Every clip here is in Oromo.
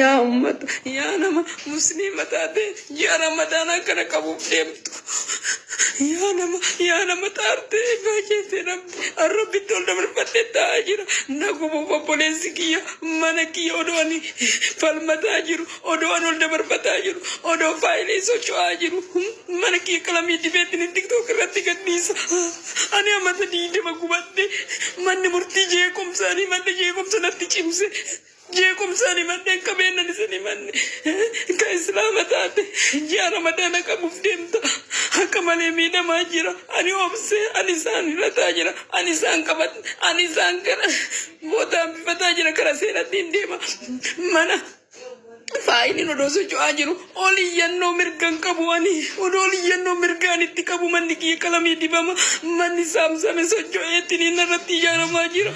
Yaa ummata, yaa nama musliima taate ji'a Ramadaanaa kana qabuuf deemtu. Yaa nama, yaa nama xaartee ifaajeessee dhabde, an Rabbitti ol dabarfadhee taa'aa jira. Na gubuuf obboleessi kiyya mana kiyya odoo ani falmataa jiru, odoo an ol dabarfataa jiru, odoo faayilii socho'aa jiru, mana kiyya qalamii dibeetiin TikTok irratti gadhiisa. Ani amata 20 gubadhe, manni murtii jeequmsaan himadhe, jeequmsa natti cimse. Jeequmsaan himadheen qabeennan isin himanne. Ka Islaama taate ji'a Ramadaana qabuuf deemta. Haqa malee miidhamaa jira. Ani obsee, ani isaan hilataa jira. Ani isaan qabadhe, ani isaan kana booda hambifataa jira. Kara seerattiin deema. Mana faayiliin odoo socho'aa jiru ol iyyannoo mirgan qabu, ani odoo ol iyyannoo mirgaan itti qabu manni kiyya qalamii dibama, manni saamsame socho'eetiin inni irratti ijaaramaa jira.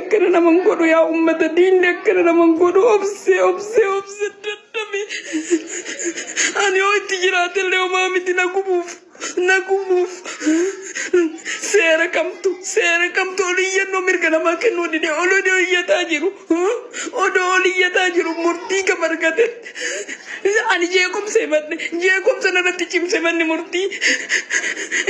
Akkana naman godhu, yaa ummata, diinni akkana naman godhu. Obsee, obsee, obsee dadhabe. Ani yoo itti jiraatellee homaa miti, na gubuuf, na gubuuf. Seera kamtu, seera kamtu ol iyyannoo mirga namaa kennuu dide? Ol odoo iyyataa jiru, odoo ol iyyataa jiru murtii kam argate? Ani jeequmsa himadhe, jeequmsa narratti cimse manni murtii.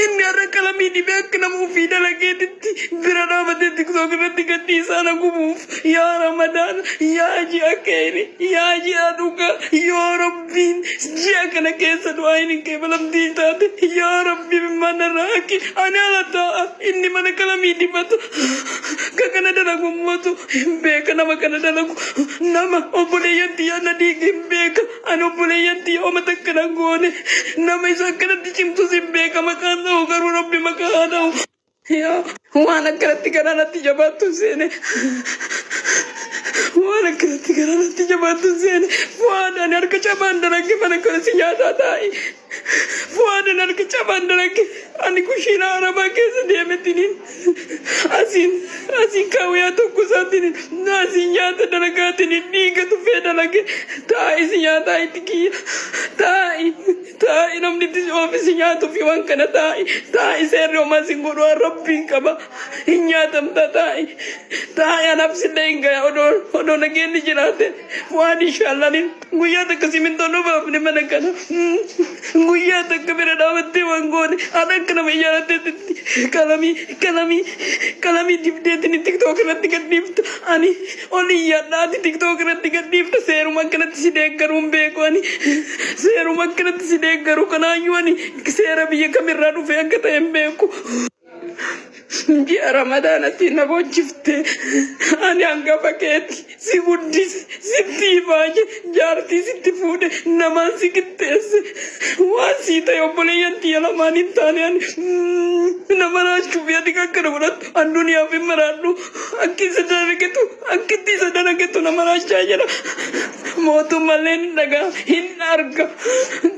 Inni har'a qalamii dibee akka nama ofii dalageetitti bira dhaabatee TikTok irratti gadhiisaa na gubuuf. Yaa Ramadaan, yaa ji'a keeri, yaa ji'a dhugaa, yoo Rabbiin ji'a kana keessa du'aa hin qeebalamtii taate, yaa Rabbi mana raaki. Ani ala taa'a, inni mana qalamii dibata. Ka kana dalagu ummatu hin beeka, nama kana dalagu, nama obboleeyyan tiyyaa na diige hin beeka. Ani obboleeyyan tiyya oma takka nan goone. Nama isa akkanatti cimtus hin beeka, maqaan ta'u garuu Rabbi maqaa haa ta'u. Yaa waan akkanatti garaa natti jabaattu seene. Waan akkanatti garaa natti jabaattu seene. Fu'aad, ani harka cabaan dalage mana kana si nyaataa taa'i. Fu'aad, ani harka cabaan dalage. Ani kushiinaa Arabaa keessa deemetiniin asiin asiin kaawwiyaa tokko isaatiniin asiin nyaata dalagaatiniin dhiiga tufee dalage. Taa'i, si nyaataa itti kiyya. Taa'i, taa'i, namni itti si oofisi nyaatuu fi waan kana. Taa'i, taa'i, seerri homaa sin godhu, waan Rabbiin qaba, hin nyaatamta. Taa'i, taa'i, anaaf sillee hin gaya odoo nageenni jiraate. Waan inshaallanin guyyaa takka simintoo nu baafne mana kana, guyyaa takka bira dhaabattee waan goone. Ana akka nama ijaarratteetti qalamii qalamii qalamii dibdeetiin TikTok irratti gadhiifta. Ani ol iyyadha, ati TikTok irratti gadhiifta. Seeruma akkanatti si deeggaruu hin beeku. Ani seeruma akkanatti si deeggaru kanaayyuu ani seera biyya kamirraa dhufee akka ta'e hin beeku. Ji'a Ramadaanatti na bochifte. Ani hangafa keeti, si guddise, sitti ifaaje, jaartii sitti fuudhe, namaan si qixxeesse. Waan sii ta'e obboleeyyan tiyya lamaan hin taane. Ani nama raachuuf ati akkana godhattu, an duniyaaf hin maraadhu. Akki isa dalagetu, akkitti isa dalagetu nama raachaa jira. Mootummaallee hin dhagaa, hin arga.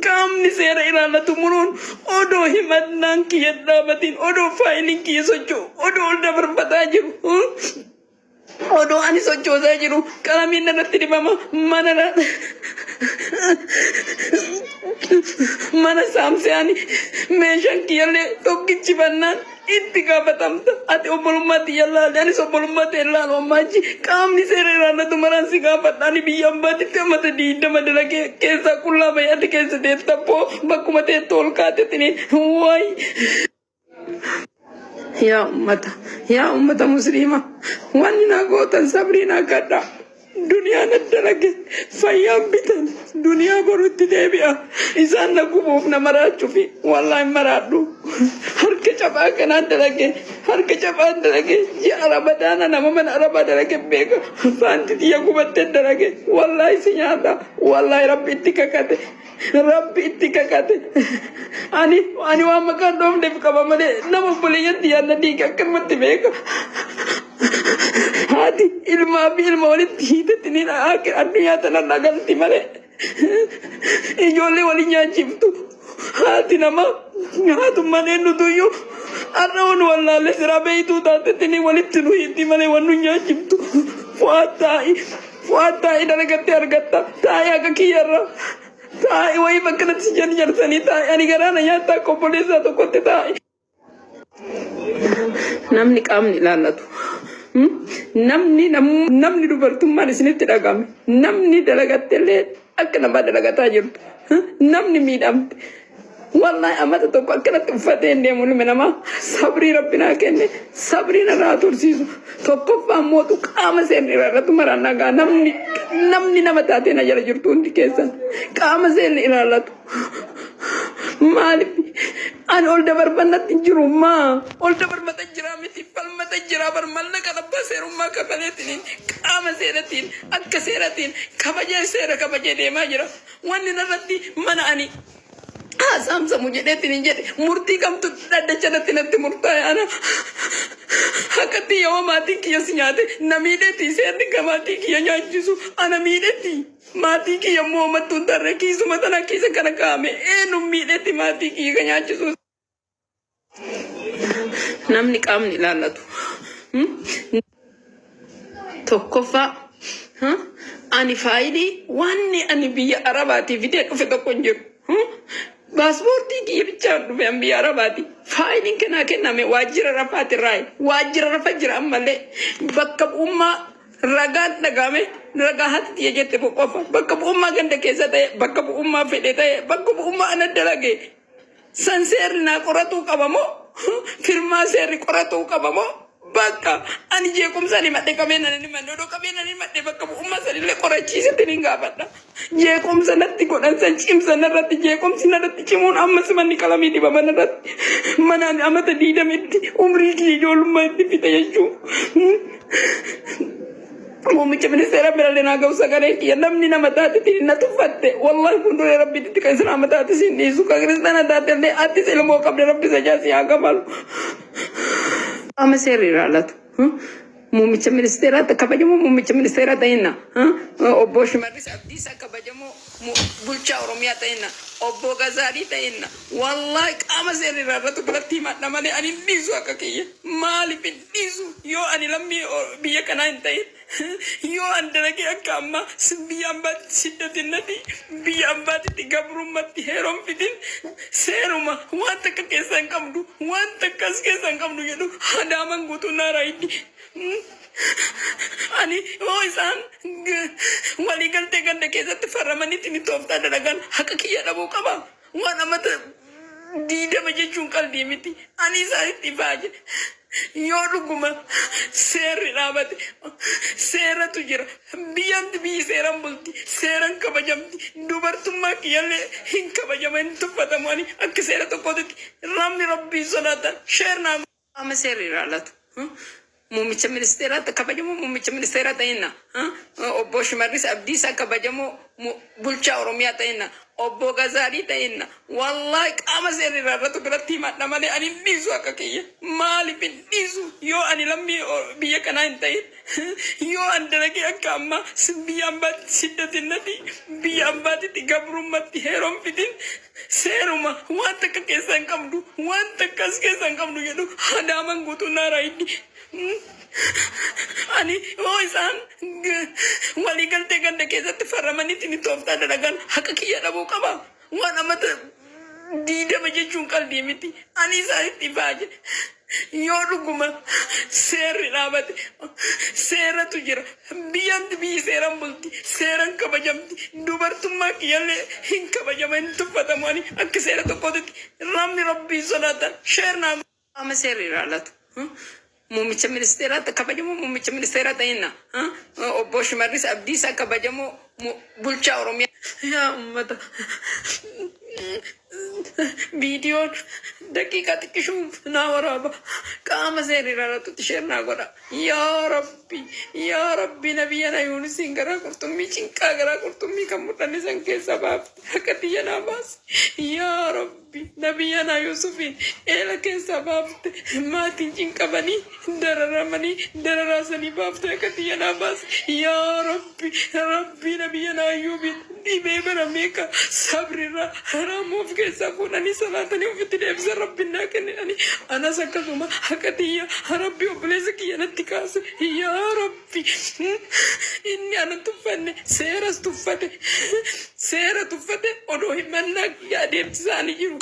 Qaamni seera ilaallatu muruun odoo himannaan kiyya dhaabatiin, odoo faayiliin kiyya socho'u, odoo ol dabarfataa jiru, odoo ani sochoosaa jiru qalamiin narratti dibama, mana saamsee ani meeshaan kiyyallee tokkichi bannaan itti gaafatamta. Ati obbolummaatti yallaale, anis obbolummaatti ilaalu. Ammaa achi qaamni seera ilaallatu maraan si gaafadha. Ani biyya ambaatitti ammata 20 dalagee keessaa qullaa bahee, ati keessa teettabboo bakkuma teettu ol kaatetini waay. Yaa ummata, yaa ummata musliima, wanni naa gootan sabrii naa kadhaa. Duniyaan dalage fayyaan bitan, duniyaa boru itti deebi'a. Isaan na gubuuf, na maraachuufi, wallaahi maraadhu. Harka cabaa kanaan dalage, harka cabaan dalage. Ji'a Ramadaana nama mana Arabaa dalage beeka. Faanti tiyya gubattee dalage. Wallaahi si nyaata. Wallaahi Rabbi itti kakate. Rabbi itti kakate. Ani waan maqaan dhoofneef qaba malee nama obboleeyyan tiyyaan na diige akkanumatti beeka. Haati ilmaa fi ilma walitti hiitetti ni addunyaa tana dhagalti malee ijoollee waliin nyaachiftu. Haati namaa haatummaan eenyutuyyuu har'a waan wallaalle siraa beeytuu taatetti ni walitti nu hiitti malee waan nu nyaachiftu. Fu'aad, taa'i. Fu'aad, taa'i, dalagattee argatta. Taa'i, akka kiyyarra. Taa'i, wayii bakka natti si jarjarsanii taa'i. Ani garaana nyaattaa akka obboleessaa tokkotti, taa'i. Namni qaamni ilaallatu Namni namni dubartummaan isinitti dhagame, namni dalagattellee akka namaa dalagataa jirtu, namni miidhamte. Wallahi amata tokko akkanatti uffatee hin deemu. Ilmi namaa sabrii Rabbi naa kenne, sabrii narraa tursiisu. Tokkoffaa mootu qaama seerri ilaallatu maraan nagaa. Namni nama taatee na jala jirtu hundi keessan, qaama seerri ilaallatu. Maaliif ani ol dabarbannatti jiru? Maa ol dabarbata jira miti, falmata jira bar. Mallaqa abbaa seerummaa kafaleetiin, qaama seeratiin, akka seeratiin kabajee, seera kabajee deemaa jira. Wanni narratti mana ani haasaamsamu jedheetiin hin jedhe, murtii kamtu dhaddacha irratti natti murtaa'e? Ana akkatti yoo maatiin kiyya si nyaate na miidheeti, seerri ka maatii kiyya nyaachisu ana miidheeti. Maatii kiyya immoo uummattuun tarree kiisuma tana kiisa kana kaa'ame, eenyu miidheeti maatii kiyya ka nyaachisu? Namni qaamni ilaallatu. Tokkoffaa, ani faayilii wanni ani biyya Arabaatii fidee dhufe tokko hin jiru. Paaspoortii kiyya bichaan dhufe an biyya Arabaati. Faayiliin kanaa kenname waajjira rafaatirraa, waajjira rafa jira ammallee. Bakka bu'ummaa ragaan dhagame, ragaa hati tiyya jette qofa, bakka bu'ummaa ganda keessa ta'e, bakka bu'ummaa fedhe ta'e, bakka bu'ummaa ana dalage san seerri naa qoratuu qaba moo, firmaa seerri qoratuu qaba moo? Bakka ani jeequmsa ni madhe, qabeenya ni madhe, odoo qabeenya ni madhe, bakka bu'ummaa sanillee qorachiisetti ni gaafadha. Jeequmsa natti godhan san cimsa narratti, jeequmsi narratti cimuun ammas manni qalamii dibama narratti, manaan amata 20tti umrii kiyya ijoollummaa itti fixe jechuu. Muummicha ministeera birallee naa ga'u sagalee kiyya. Namni nama taatetiin na tuffatte, wallahi fuulduree Rabbiitti kan islaama taate siin dhiisu, kan kiristaana taate illee atis ilmoo qabde, Rabbi sajaa si haa kafalu. Qaama seerri ilaallatu. Muummicha ministeeraa, kabajamoo muummicha ministeeraa ta'inna. Obbo Shimallis Abdiisaa, kabajamoo bulchaa Oromiyaa ta'inna. Obbo Gazaalii ta'inna. Wallahi qaama seerri ilaallatu biratti himadha malee ani hin dhiisu akka kiyya. Maaliif hin dhiisu? Yoo ani lammii biyya kanaa hin ta'in, yoo an dalagee akka ammaa biyya ambaatti siddatinnati, biyya ambaatitti gabrummatti heeroon fidin, seeruma waan takka keessa hin qabdu, waan takka as keessa hin qabdu jedhu, hadaaman guutuu naaraa hiddi. Ani yoo isaan waliigaltee ganda keessatti farramanitti ni tooftaa dalagan, haqa kiyya dhabuu qaba. Waan amata 20 jechuun qalbii miti. Ani isaanitti ifaaje. Yoo dhuguma seerri dhaabate, seeratu jira. Biyyaan biyyi seeraan bulti, seeraan kabajamti. Dubartummaa kiyyallee hin kabajama, hin tuffatamu. Ani akka seera tokkootitti namni Rabbii sodaatan share naa. Qaama seerri ilaallatu. Muummicha ministeeraa, kabajamoo muummicha ministeeraa ta'inna. Obbo Shimallis Abdiisaa, kabajamoo bulchaa Oromiyaa ta'inna. Obbo Gazaalii ta'inna. Wallahi qaama seerri ilaallatu biratti himadha malee ani hin dhiisu akka kiyya. Maaliif hin dhiisu? Yoo ani lammii biyya kanaa hin ta'in, yoo an dalagee akka ammaa biyya ambaatti siddatinnati, biyya ambaatitti gabrummatti heeroon fidin, seeruma waan takka keessa hin qabdu, waan takka as keessa hin qabdu jedhu, hadaaman guutuu naaraa hiddi. Ani yoo isaan waliigaltee ganda keessatti farramanitti ni tooftaa dalagan, haqa kiyya dhabuu qaba. Waan amata 20 jechuun qalbii miti. Ani isaanitti ifaaje. Yoo dhuguma seerri dhaabate, seeratu jira. Biyyaan biyyi seeraan bulti, seeraan kabajamti. Dubartummaa kiyyallee hin kabajama, hin tuffatamu. Ani akka seera tokkootitti namni Rabbii sodaatan share naa. Qaama seerri ilaallatu. Muummicha ministeeraa, kabajamoo muummicha ministeeraa ta'inna. Obbo Shimallis Abdiisaa, kabajamoo bulchaa Oromiyaa. Yaa uummata, viidiyoon daqiiqaa xiqqishuu naa waraaba. Qaama seerri ilaallatutti share naa godha. Yaa Rabbi, yaa Rabbi, nabiyyana Yuunisiin garaa qurxummii, cinqaa garaa qurxummii kan mul'anne san keessa baafte, akka xiyya naa baase. Yaa Rabbi, nabiyyana Yuusufiin eela keessaa baafte, maatiin cinqamanii dararamanii dararaasanii baafte, akka xiyya naa baase. Yaa Rabbi, Rabbi, nabiyyana Ayyuubiin dhibee bara meeqa sabrirraa haraamuu of keessaa fuudhanii salaatanii ofitti deebisan Rabbi naa kennanii, anas akkasuma haqa xiyya Rabbi obboleessa kiyya natti kaase. Yaa Rabbi, inni ana tuffanne seeras tuffate, seera tuffate, odoo himannaa kiyya adeemsisaanii jiru.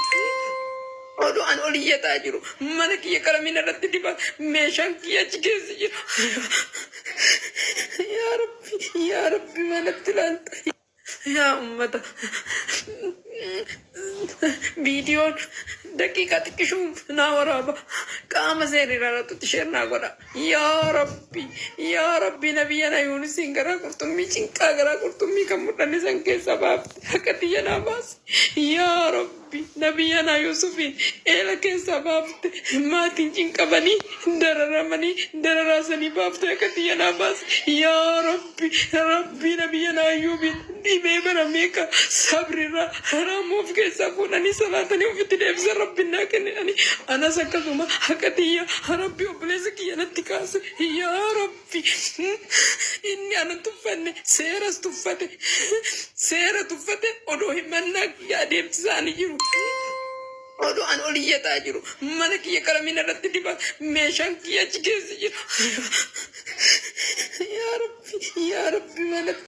Odoo an ol iyyataa jiru mana kiyya qalamiin irratti diba, meeshaan kiyya achi keessa jira. Yaa Rabbi, yaa Rabbi, manatti ilaalta. Yaa ummata, viidiyoon daqiiqaa xiqqishuu naa waraaba, qaama seerri ilaalatutti share naa godha. Yaa Rabbi, yaa Rabbi, nabiyyana Yuunisiin garaa qurxummii, cinqaa garaa qurxummii kan mul'anne san keessaa baafte, akka tiyya naa baase. Yaa Rabbi, nabiyyana Yuusufiin eela keessaa baafte, maatiin cinqamanii dararamanii dararaasanii baafte, akka tiyya naa baase. Yaa Rabbi, Rabbi, nabiyyana Ayyuubiin dhibee bara meeqa sabrirraa haraamuu of keessaa fuudhanii salaatanii ofitti deebisan Rabbi naa kennanii, anas akkasuma akka tiyya Rabbi obboleessa kiyya natti kaase. Yaa Rabbi, inni ana tuffanne seeras tuffate, seera tuffate. Odoo himannaa kiyya adeemsisaanii jiru, odoo an ol iyyataa jiru mana kiyya qalamiin irratti diba, meeshaan kiyya achi keessa jira. Yaa Rabbi, yaa Rabbi, manatti.